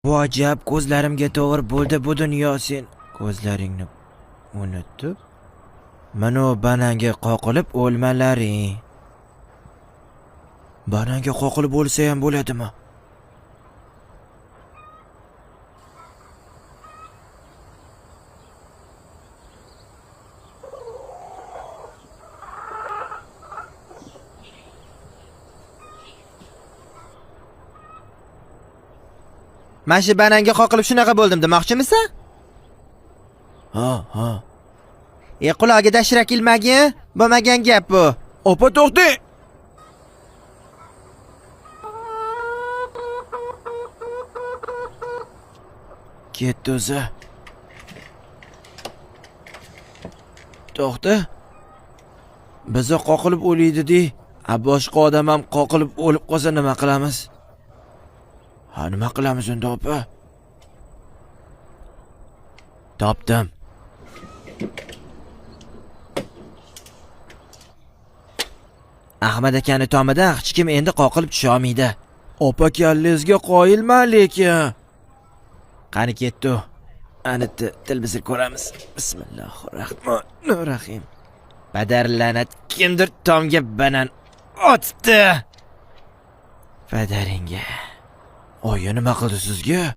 Bu ajab ko'zlarimga to'g'ri bo'ldi bu dunyo sen ko'zlaringni unutib mana bananga qoqilib o'lmalaring. Bananga qoqilib o'lsa ham bo'ladimi? Mana shu bananga qoqilib shunaqa bo'ldim demoqchimisan? Ha, ha. E qulog'iga dashrak ilmagin, bo'lmagan gap bu. Opa to'xtang. Ketdi o'zi. To'xta. Bizni qoqilib o'liydi de. A boshqa odam ham qoqilib o'lib qolsa nima qilamiz? Ha, nima qilamiz unda opa? Topdim. Ahmad akani tomidan hech kim endi qoqilib tusha olmaydi. Opa kallangizga qoyilman lekin. Qani ketdi u. Ana til bizir ko'ramiz. Bismillahirrohmanirrohim. Padar la'nat kimdir tomga banan otdi. Padaringga. Oyi nima qildi sizga?